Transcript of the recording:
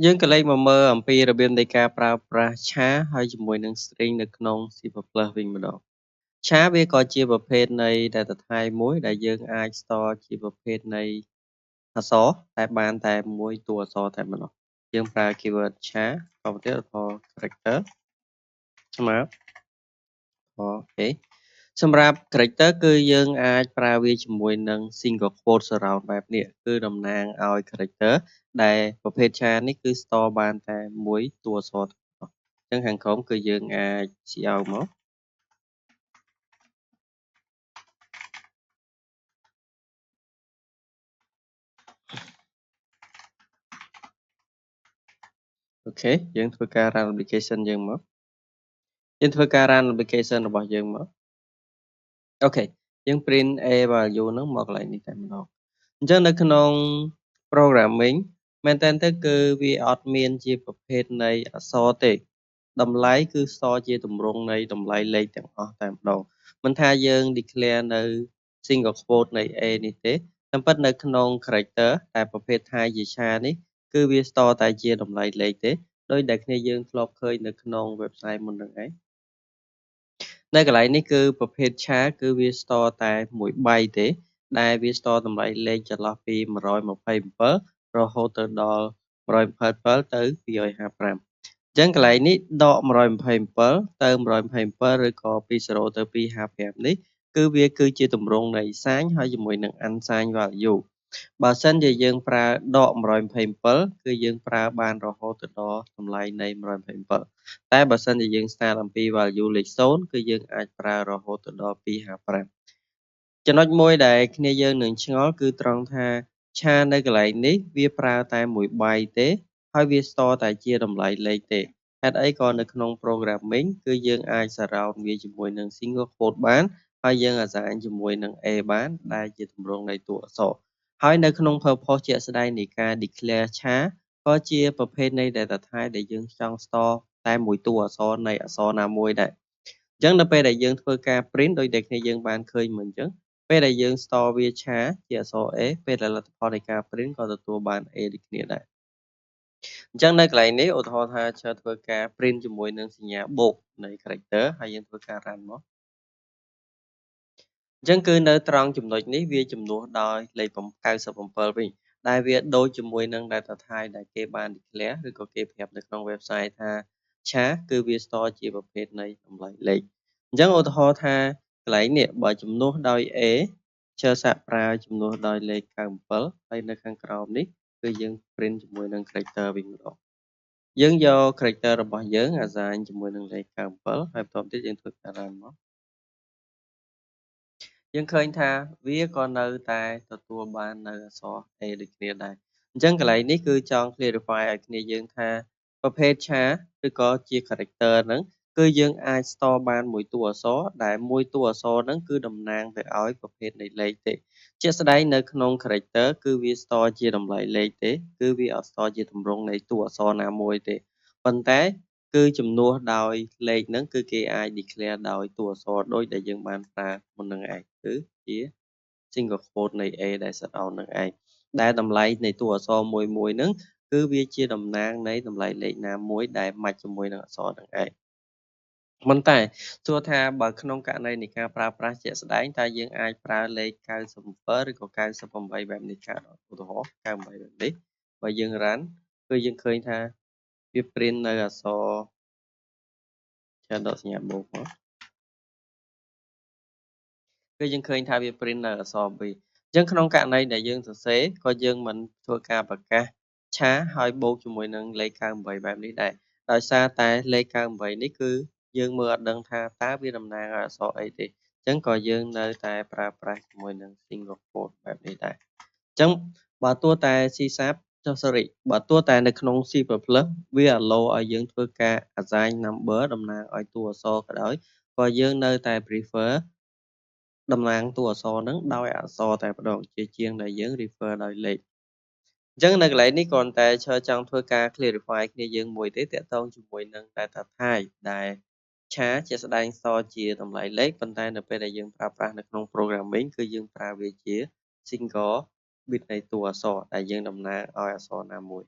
យើងក៏លេចមកមើលអំពីរបៀបនៃការប្រើប្រាស់ char ហើយជាមួយនឹង string នៅក្នុង C++ វិញម្ដង char វាក៏ជាប្រភេទនៃ data type មួយដែលយើងអាច store ជាប្រភេទនៃអក្សរតែបានតែមួយតួអក្សរតែប៉ុណ្ណោះយើងប្រើ keyword char តទៅទៀតឧទាហរណ៍ character ស្មើ OK សម្រាប់ character គឺយើងអាចប្រើវាជាមួយនឹង single quote surround បែបនេះគឺតំណាងឲ្យ character ដែលប្រភេទ char នេះគឺ store បានតែមួយតួអក្សរអញ្ចឹងខាងក្រោមគឺយើងអាច cout មក OK យើងធ្វើការ run application យើងមកយើងធ្វើការ run application របស់យើងមក OK យើង print a value ហ្នឹងមកកន្លែងនេះតែម្ដងអញ្ចឹងនៅក្នុង programming មែនតើទៅគឺវាអត់មានជាប្រភេទនៃអក្សរទេតម្លៃគឺ store ជាទម្រង់នៃតម្លៃលេខទាំងអស់តែម្ដងមិនថាយើង declare នៅ single quote នៃ a នេះទេតាមពិតនៅក្នុង character តែប្រភេទ type ជា char នេះគឺវា store តែជាតម្លៃលេខទេដោយដែលគ្នាយើងធ្លាប់ឃើញនៅក្នុង website មុននឹងឯងនៅកន្លែងនេះគឺប្រភេទ char គឺវា store តែមួយ byte ទេដែលវា store តម្លៃលេខចន្លោះពី127រហូតទៅដល់127ទៅ255អញ្ចឹងកន្លែងនេះដក127ទៅ127ឬក៏ពី0ទៅ255នេះគឺវាគឺជាទម្រង់នៃ sign ហើយជាមួយនឹង unsigned value បើសិនជាយើងប្រើដក127គឺយើងប្រើបានរហូតទៅដល់តម្លៃនៃ127តែបើសិនជាយើង start អំពី value លេខ0គឺយើងអាចប្រើរហូតទៅដល់255ចំណុចមួយដែលគ្នាយើងនឹងឆ្ងល់គឺត្រង់ថា char នៅកន្លែងនេះវាប្រើតែមួយ byte ទេហើយវា store តែជាតម្លៃលេខទេហេតុអីក៏នៅក្នុង programming គឺយើងអាច surround វាជាមួយនឹង single quote បានហើយយើង assign ជាមួយនឹង a បានដែលជាទម្រង់នៃតួអក្សរហើយនៅក្នុង purpose ជាក់ស្ដែងនៃការ declare char ក៏ជាប្រភេទនៃ data type ដែលយើងចង់ store តែមួយតួអក្សរនៃអក្សរណាមួយដែរអញ្ចឹងនៅពេលដែលយើងធ្វើការ print ដោយដែលគ្នាយើងបានឃើញមិញអញ្ចឹងពេលដែលយើង store វា char ជាអក្សរ a ពេលដែលលទ្ធផលនៃការ print ក៏ទទួលបាន a ដូចគ្នាដែរអញ្ចឹងនៅកន្លែងនេះឧទាហរណ៍ថាជើធ្វើការ print ជាមួយនឹងសញ្ញាបូកនៃ character ហើយយើងធ្វើការ run មកអញ្ចឹងគឺនៅត្រង់ចំណុចនេះវាជំនួសដោយលេខ97វិញដែលវាដូចជាមួយនឹង data type ដែលគេបាន declare ឬក៏គេប្រាប់នៅក្នុង website ថា char គឺវា store ជាប្រភេទនៃតម្លៃលេខអញ្ចឹងឧទាហរណ៍ថាកន្លែងនេះបើជំនួសដោយ a ជើសាកប្រើជំនួសដោយលេខ97ហើយនៅខាងក្រោមនេះគឺយើង print ជាមួយនឹង character វិញម្ដងយើងយក character របស់យើង assign ជាមួយនឹងលេខ97ហើយបន្ទាប់ទៀតយើងធ្វើការ run មកយើងឃើញថាវាក៏នៅតែទទួលបាននៅអក្សរ A ដូចគ្នាដែរអញ្ចឹងកន្លែងនេះគឺចង់ clarify ឲ្យគ្នាយើងថាប្រភេទ char ឬក៏ជា character ហ្នឹងគឺយើងអាច store បានមួយតួអក្សរដែលមួយតួអក្សរហ្នឹងគឺតំណាងទៅឲ្យប្រភេទនៃលេខទេជាក់ស្ដែងនៅក្នុង character គឺវា store ជាតម្លៃលេខទេគឺវាអត់ store ជាទម្រង់នៃតួអក្សរណាមួយទេប៉ុន្តែគឺជំនួសដោយលេខហ្នឹងគឺគេអាច declare ដោយតួអក្សរដូចដែលយើងបានប្រើមុននឹងឯងគឺជា single quote នៃ a ដែល surround នឹងឯងដែលតម្លៃនៃតួអក្សរមួយមួយហ្នឹងគឺវាជាតំណាងនៃតម្លៃលេខណាមួយដែលម៉ាច់ជាមួយនឹងអក្សរហ្នឹងឯងប៉ុន្តែសួរថាបើក្នុងករណីនៃការប្រើប្រាស់ជាក់ស្ដែងតើយើងអាចប្រើលេខ97ឬក៏98បែបនេះកើតឧទាហរណ៍98បែបនេះបើយើង run គឺយើងឃើញថាវា print នៅអក្សរចាដកសញ្ញាបូកមកគឺយើងឃើញថាវា print នៅអក្សរ B អញ្ចឹងក្នុងករណីដែលយើងសរសេរក៏យើងមិនធ្វើការប្រកាស char ហើយបូកជាមួយនឹងលេខ98បែបនេះដែរដោយសារតែលេខ98នេះគឺយើងមើលអត់ដឹងថាតើវាតំណាងឲ្យអក្សរអីទេអញ្ចឹងក៏យើងនៅតែប្រើប្រាស់ជាមួយនឹង single quote បែបនេះដែរអញ្ចឹងបើទោះតែ C# ចុះ sorry បើទោះតែនៅក្នុង C++ វា allow ឲ្យយើងធ្វើការ assign number តំណាងឲ្យតួអក្សរក៏ដោយក៏យើងនៅតែ prefer តំណាងតួអក្សរហ្នឹងដោយអក្សរតែម្ដងជាជាងដែលយើង refer ដោយលេខអញ្ចឹងនៅកន្លែងនេះគ្រាន់តែឈើចង់ធ្វើការ clarify គ្នាយើងមួយទេទាក់ទងជាមួយនឹង data type ដែល char ជាស្ដែងសជាតម្លៃលេខប៉ុន្តែនៅពេលដែលយើងប្រើប្រាស់នៅក្នុង programming គឺយើងប្រើវាជា single bit នៃតួអក្សរដែលយើងតំណាងឲ្យអក្សរណាមួយ